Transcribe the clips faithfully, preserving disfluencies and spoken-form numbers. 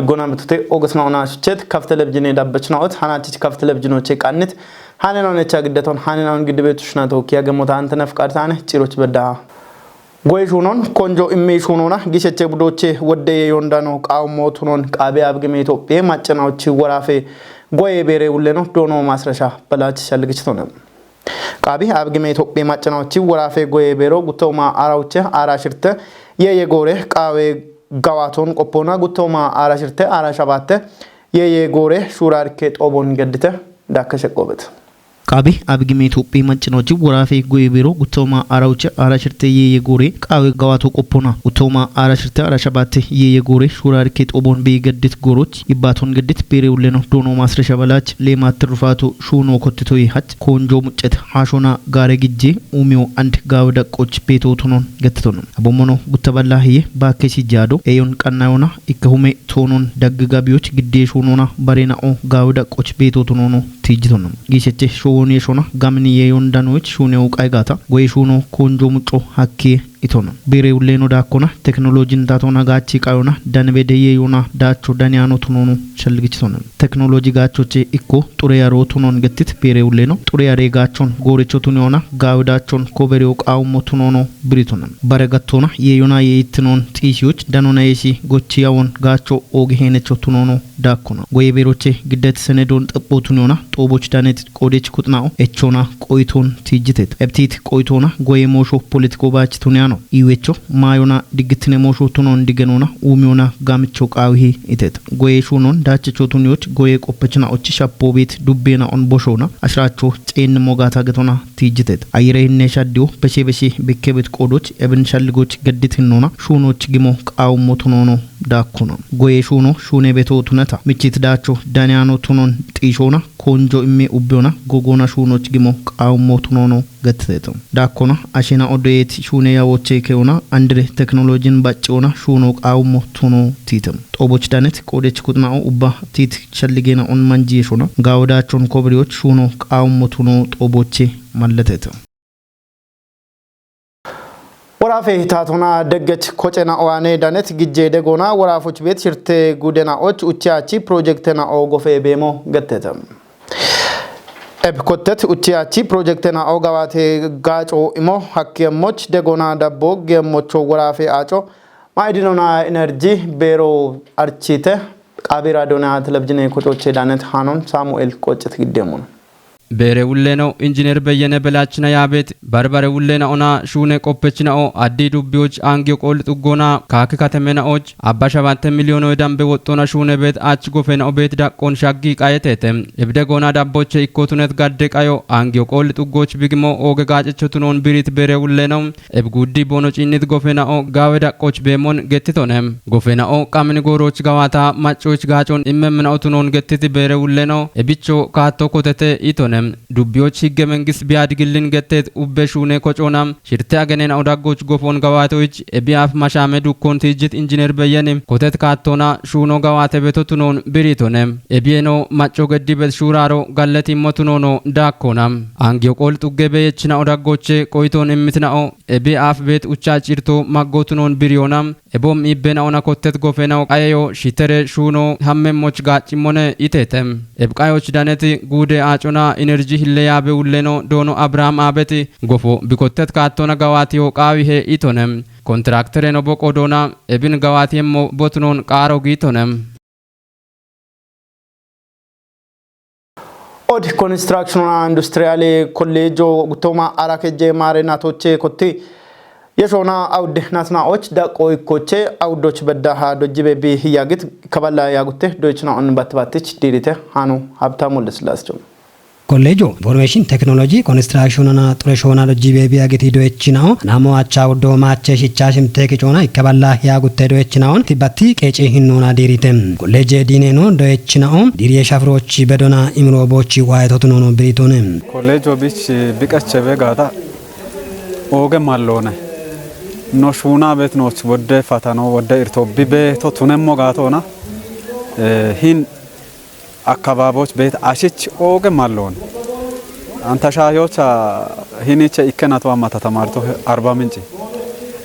Gona mitute ogesna ona shuchet kaf televizine dabbechna ot hanatich kaf televizinon che qannit hanena onecha giddeton hanena on giddibetu shna tokiya gemota antena fqad tane ciroch bedda. Goye shunon konjo imme shunona gisheche budoche wodde yondano qawmo tunon qabe abgime Itophiye maccana ochi worafe goye bere ulleno dono masrasha balach shalgichitone. Qabi abgime Itophiye maccana ochi worafe goye bero gutoma arauche arashirte ye ye gore qawe gawaton qopona gutoma arashirte arashabatte ye ye gore shurarke tobon geddite dakke sheqqobet. Qabi abgime Itophiye maccana ochi worafe goye bero gutoma arauche arashirte ye ye gore qawe gawato qopona gutoma arashirte arashabatte ye ye gore shurarke tobon be geddit goroch ibbaton geddit bere ulleno dono masrasha balach lemat rufato shuno kottito ye hach konjo muccet hashona gare gijje umiyo and gawe daqqoch beto tunon gettiton. Abomono gutta balla hiye bakke sijado eyon qannayona ikkahume tonon daggi gabiyoch gidde shunona barena o gawe daqqoch beto tunono tijjiton. Giseche showoni shona gamni yeyon danoch shune uqay gata goye shuno konjo mucco hakke iton. Bere ulleno dakkona teknolojin tatona gachi qayona danbe de yeyona dacho daniano tunono shalgichton. Teknoloji gachoche ikko xure yaro tunon gettit bere ulleno xure yare gachon gorecho tuniyona gawe dachon kobereo qawmo tunono biriton. Bare gattona yeyona ye ittinon xisiyoch danona yesi gochi yawon gacho oge henecho tunono dakkona. Goye beroche giddet senedon xappo tuniyona xoboch danet qodech kutnao echona qoyton tijjitet. Ebtit qoytona goye mosho politiko bach tuniyano. Iwecho mayona diggitine mosho tunon digenona umiyona gamicho qawihi itet. Goye shunon dachicho tuniyoch goye qoppechna och shappo bit dubbena on boshona ashracho ceen mogata getona tijjitet. Ayire hinne shaddiyo beshe beshe bekkebet qodoch ebin shalligoch geddit hinnona shunoch gimo qawmo tunono dakkona. Goye shuno shune beto tunata michit dacho daniyano tunon xishona konjo imme ubbiyona gogona shunoch gimo qawmo tunono getteto. Dakkona ashena odoyet shune yawoche keyona andire teknolojin bacciyona shuno qawmo tuno titem. Xoboch danet qodech kutnao ubba tit shalligena on manjiyeshona gawodachon kobriyoch shuno qawmo tuno xoboche malleteto. Worafe tatona deggech kochena owane danet gijje degona worafoch bet shirte gudena och uchiachi projektena o gofe bemo gettete. Eb kottet uchiachi projektena o gawate gaco imo hakkemoch degona dabbo gemocho worafe aco maidinona enerji bero archite qabi radona televizine kochoche danet hanon Samuel qoccet giddemun. Bere wulleno injiner Beyyene Belachina yaabet barbare wullena ona shuune qoppechina'o addi dubbiyoch angiyo qol xuggona kaake katemena'och abba shabatte miliyoono dambe woxxona shuune bet ach gofena'o bet daqqon shaggi qayetete. Ibde gona dabboche ikkotunet gadde qayo angiyo qol xuggoch bigimo ooge gaacecho tunon birit bere wulleno eb guddi bono ciinnit gofena'o gaawe daqqoch beemon gettitone. Gofena'o qamin gooroch gawaata maccoch gaacon immemmina'o tunon gettiti bere wulleno ebicho kaatto kotete itone. Dubbiyoch higge mengist biyadigillin gettet ubbe shuune kocoona shirte agenena'o daggoch gofon gawaatoyich ebiyaaf mashaame dukkon tiijjit injiner Beyyene kotet kaattona shuuno gawaate beto tunon biritone. Ebiyeno macco geddibet shuuraro galletimmo tunono daakkona. Angiyo qol xugge beyechina'o daggoche qoyton immitina'o ebi aaf bet ucha cirto maggo tunon biriyona. Ebom ibbena'ona kottet gofena'o qayeyo shitere shuuno hammemmoch gaaccimmone itete. Eb qayoch daneti guude aacona inerji hille yaabe wulleno doono Abrahaam aabeti gofo bikottet kaattona gawaatiyo qaawihe itone. Kontraktereno boqo doona ebin gawaatiyemmo botunon qaaro giitone. Od Konistrakshonona Industriyale Kolleejo Guttoma Arakejje Maare Natoche Kotti Yeshona Awud Natna'och Daqqo Ikkoche Awudoch Beddaha Dojjibe Bi Hiyagit Kaballa Yagutte Doychna On Batbatich Dirite Hanu Habtamu Leslaascho. Kolleejo Information Technology Construction na xure shoona dojji beebi agiti doyechinao namo acha uddo maache shicha shimte kichona ikkaballa hiya gutte doyechinaon tibbatti qeeci hinnoona diirite. Kolleeje diineno doyechinao diiriye shafiroochi bedona imiro boochi waayetotunono biriitone. Kolleejo bichi biqache beegaata ooge malloone no shuuna beet nooch wodde fatano wodde irto bibeeto tunemmo gaatoona, eh, hin akkababoch beet ashich ooge malloon. Anta shaayocha hiniche ikkenato ammata tamarto Arba Minci.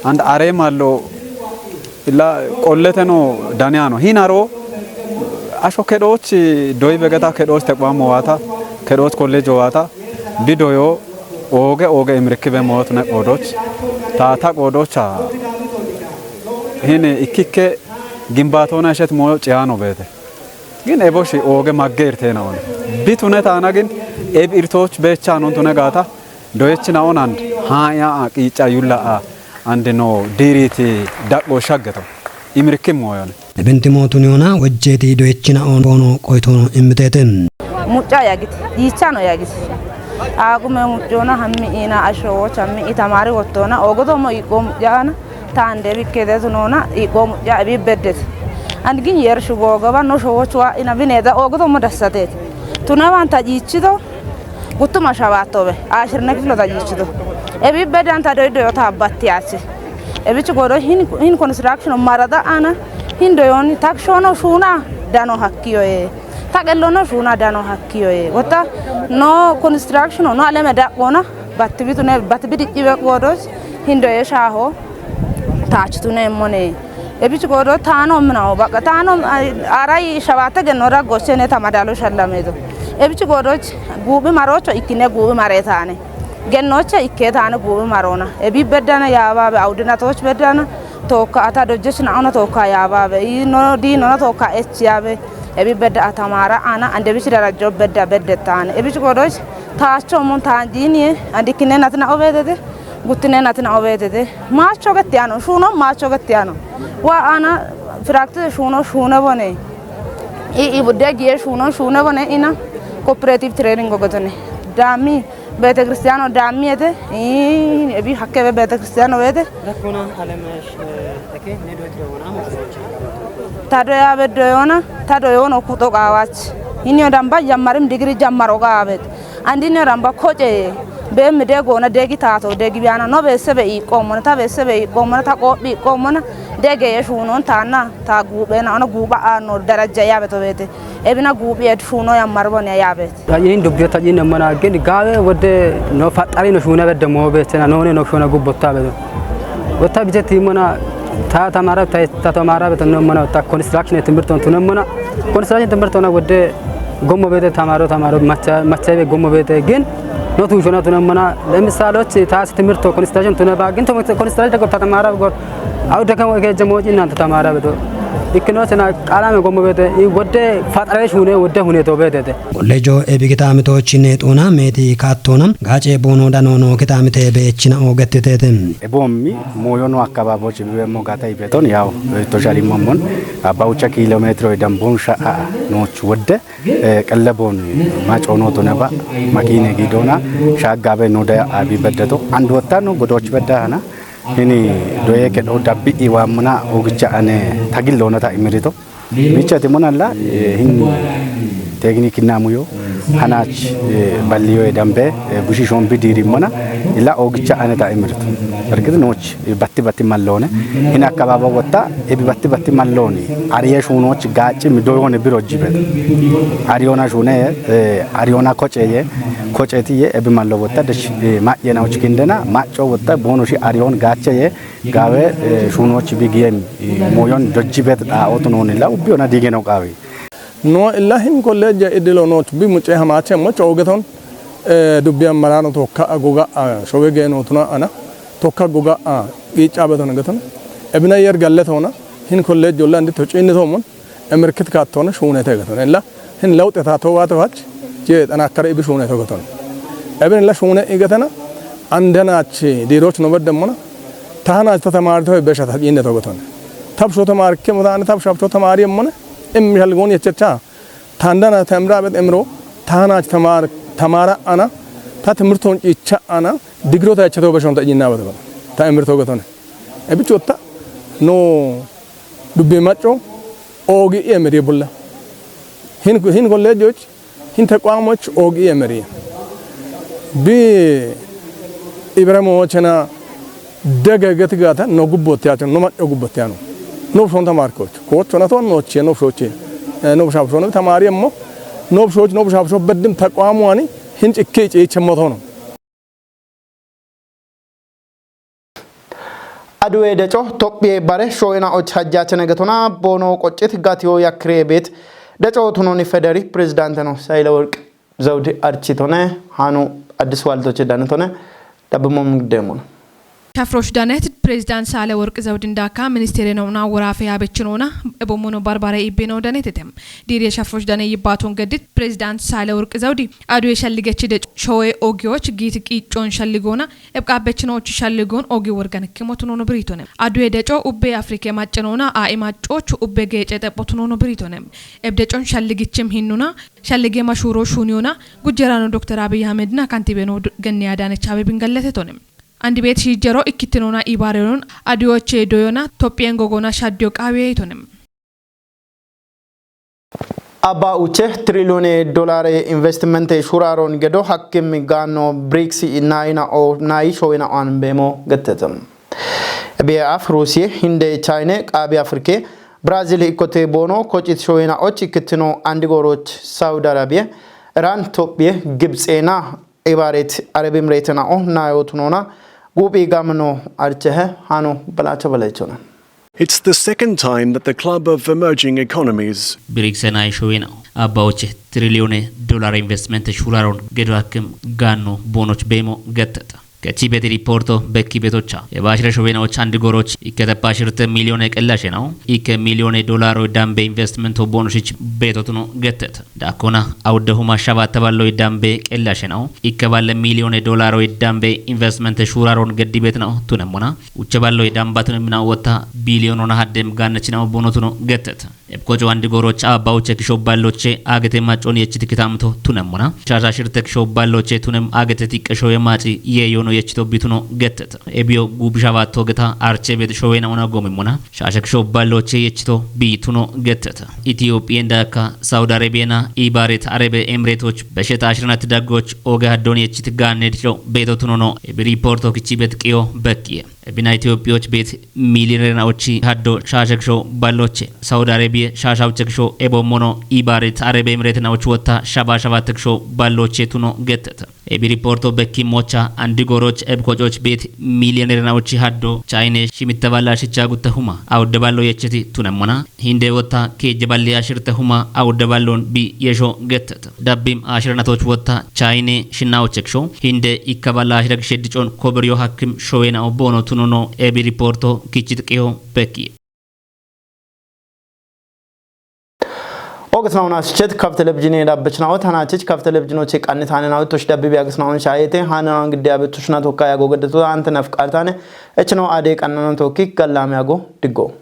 And are mallo illa qolleteno daniyano. Hinaro Asho kedhooch doyi begeta kedhooch tequamo waata, kedhooch kolleejo waata, bidoyo ooge ooge imirikkibe mootune qoodooch, taata qoodoocha hin ikkikke gimbaatoona ishet mooyo ciyaano beete. Gin eboshi ooge magge irteena one. Bitune taana gin eb irtooch beechaa noon tune gaata, doyechina onand haaya a qiica yulla a and no diiriti daqqo shaggeto. Imirikki mooyone. Ebinti mootun yoona wejjeeti doyechina on boono qoytono immiteete. Mucca yagiti, yiichano yagiti. Aagume muccoona hammi iina ashoowoch hammi itamari wottoona oogodo mo iqqoo muccaana taande bikkeedeetu noona iqqoo mucca ebi beddeti. And gin yershi googaba no shoowoch waa ina bineeda oogodo mo dassateeti. Tunewan ta jiichido guttuma shawaattobe ashirne kifilo ta jiichido. Ebi beddan ta doyi doyo ta abbatti achi. Ebich goodo hin, hin construction marada ana hin doyon takshono shuuna dano hakkiyoye. Ta qellono shuuna dano hakkiyoye. Wotta no construction no aleme daqqoona battibitu ne battibi diccibe goodoch hin doye shaaho taachitune mone. Ebich goodo taano minaho baqa taano arai shawaate genno raggochene ta madalo shallamedo. Ebich goodoch guuphi maroocho ikkine guuphi mare taane. Gennoche ikke taane guuphi maroona. Ebi beddana yaabaabe awudinatoch beddana tookka ata dojjech naona tookka yaabaabe. Ino diinona tookka ech yaabe. Ebi bedda atamara ana ande bich darajjo bedda bedde taane. Ebich goodoch taacho mon taanjiniye andikkine natina obedede guttine natina obedede. Maacho gettiyano shuuno maacho gettiyano. Wa ana practice shuuno shuune bone. I i budde giye shuuno shuune bone ina cooperative training ogetone. Daami beetekiristiyaano daamiyete, ii, ebi hakkebe beetekiristiyaano weete. Dakkonan alemesh, eh, teke ne doytire wona amo. Ta doya beddo yoona, ta doyoono kuxo qaawach. Hiniyo damba jammarim digiri jammaro qaabet. Andiniyo damba koce beemmi deegoona deegi taato deegi biyana no beessebe iiqqoommona, ta beessebe iiqqoommona, ta qoophi iiqqoommona, deegeye shuunoon taanna, ta guupheena, ona guupha aanno darajja yaabeto beete. Ebina guuphi ed shuuno yammarbon ya yaabeet. Ta'iin dubbiyo ta'iin emmana gin gaawe wodde no faxxari no shuuna bedde moo beechena noone no shuuna gubbotta bedo. Wotta bije timmona ta tamara ta, ta tamara beto no emmana ta construction timirton tun emmana. Construction timirton wodde gommo beete tamaro tamaro macha macha be gommo beete gin no tu shona tun emmana. Lemisaloch ta timirto construction tun ba gin to construction ta tamara gor Awu daga wage jamoji nanta tamara bedo. Ikkino sena qalame gommo beete i wodde faxare shuune wodde huneto beetete. Kolleejo ebi gitaamitoochinne xuuna meeti kaattoona gaace boono dano noo gitaamite beechina oogettiteete. Eboommi mooyono akkabaabochi bibeemmo gata ibeton yaw toshari mommon abba ucha kiilo meetiro idambon sha'a nooch wodde, eh, qelleboon macoonooto neba makiine giidoona shaaggabe nuuda abi beddeto and wottano godooch bedda hana. Hini doye kedho dabbi'i waammana oogicha ane tagilloonata imirito. Bichati monalla, eh, hin teekinikinna muyo hanach, eh, balliyo e dambe, eh, bushi shombi diirimmona illa oogicha ane ta imirito. Ergit nooch, eh, batti batti malloone. Hin akkabaaba wotta, ebi batti batti mallooni. Ariye shuunooch gaacci mi doyoone biro jibet. Ariyona shuune, eh, ariyona koce ye, koce ti ye, ebi mallo wotta, desh, eh, ma'yena uch kindena, ma'co wotta, bono shi ariyon gaache ye, Gaawe, eh, shuunoochi bi giyem, eh, mooyon dojji bet dhaa otu noon illa ubbi ona diige no qaawi. No illa hin kolleejje idilo nooch bi mucce hamaache moch oogeton, eh, dubbi ammaraano tokka agoga, ah, showe geenotuna ana, tokka agoga, ah, qiicca beton geton. Ebina yer galle toona, hin kolleejje olla andi to ciinni toomon, emirkit kaattoona shuunete geton. Illa hin lawuxe ta toowaate fach, je xanaakkare ibi shuunete geton. Ebin illa shuune igetena, andenach diiroch no beddemmona, tahanach ta tamaarito besha ta ciinne to geton. Tabsho tamaarikke mo taane tabsho abcho tamaari emmone, immi halgoon yechecha, tandana ta imra bet imro, tahanach tamaar-, tamaara ana, ta timirton ciicha ana, digiro ta yecheto beshon ta ciinna bet geton. Ta imirto geton. Ebichotta, no, dubbe macco, oogi emeri bulla. Hin, hin kolleejjoch, hin tequamoch oogi emeri. Bi Ibrahimochena dege geti gata no gubbotiyacho, no macco gubbotiano. No shon tamarkoch. Kochona to noche, no shoche. Eh, no shab shon tamari emmo. No shoch, no shab shon beddim tequamuani hin cikke ciche motono. Aduwe deco Tophiyee bare shoyina och hajjachene getona boono qoccit gatiyo yakkire beet Deco tunoni Federi Presidente no Saile Work Zaudi Architone Hanu Addis Waltoche Danetone Dabmo Mugdemon. Shafrosh Danet, President Sale Work Zaudi Ndaka, Ministere no na Warafe Abechinona, Ebomono Barbare Ibeno Danetetem. Diri Shafrosh Dane Yibaton Gedit, President Sale Work Zaudi, Adwe Shaligechide Shoe Ogioch, Git Kichon Shaligona, Ebka Bechinoch Shaligon, Ogi Worgan Kimotuno Britone. Adwe Deco, Ube Afrike Machinona, A Imachoch, Ube Gece Tepotuno Britone. Ebdecon Shaligichim Hinuna, Shalige Mashuro Shuniona, Gujerano Doctor Abiy Ahmed na Kantibeno Genne Adanech Abebin Galletetonem. Andi bet shijero ikkittinona ibarenon adiyoche doyona Tophiyen gogona shaddiyo qawiye itonem. Abba uche trillione dollare investimente shuraron gedo hakkim gano brics naina o nai showena an bemo gettetem. B F Rusiye, Hinde, China, Qabi Afrike, Brazil ikkote bono kocit showena och ikkittino andigoroch Saudi Arabia, Iran, Tophiye, Gibtsena, Ibaret Arab Emirates na o nayo tunona gubi gamno archehe hano balacha balechona. It's the second time that the Club of Emerging Economies brics na ishowena abba uche trillione dollar investment shuraron gedo hakkim gano bonoch bemo getteta. Kechibeti riporto bekki betocha. Ebashire showena och andigoroch ikkete pashirte milione qellashe nao. Ikke milione dollaro dambe investment o bonoshich betotuno gettet. Dakona awudde huma shabatta ballo dambe qellashe nao. Ikke balle milione dollaro dambe investment shuraron geddi betnao tunemona. Uche ballo damba tunemina wota bilionona haddem gannachinao bonotuno gettet. Ebkocho andigoroch abba uche kisho balloche agete macon yechit kitamto tunemona. Shasha shirte kisho balloche tunem agete tiqqe shoye maci ye yono yechito bituno gettet. Ebio gubishabato geta arche bet showena ona gomimona. Shasha kisho balloche yechito bituno gettet. Ethiopia ndaka Saudi Arabia na Ibaret Arab Emirates och besheta ashrinat dagoch oge haddon yechit ganne dicho beto tunono. Ebi riporto kichibet qiyo bekkiye. Ebina Ethiopia och bet milirena ochi haddo shasha kisho balloche. Saudi Arabia shasha uche kisho ebo mono Ibaret Arab Emirates na och wota shaba shaba teksho balloche tuno gettet. Ebi riporto bekki mocha andigoroch ebkochoch bet milirena ochi haddo China shimitta balla shicha gutta huma. Awudde ballo yecheti tunemona. Hinde wota keje balli ashirte huma awudde ballon bi yesho gettet. Dabbim ashirnatoch wota China shinna ocheksho. Hinde ikka balla ashirek sheddicon koberyo hakkim showena o bono tunono ebi riporto kichit qiyo bekki. Ogesnauna shichet kaf televizine dabbechnaot hanachich kaf televizinoche qannitane naot tosh dabbi biagesnaun shayete hanan gidde abetushna tokka yago geddeto ante nafqartane echno ade qannano tokki gallame yago diggo.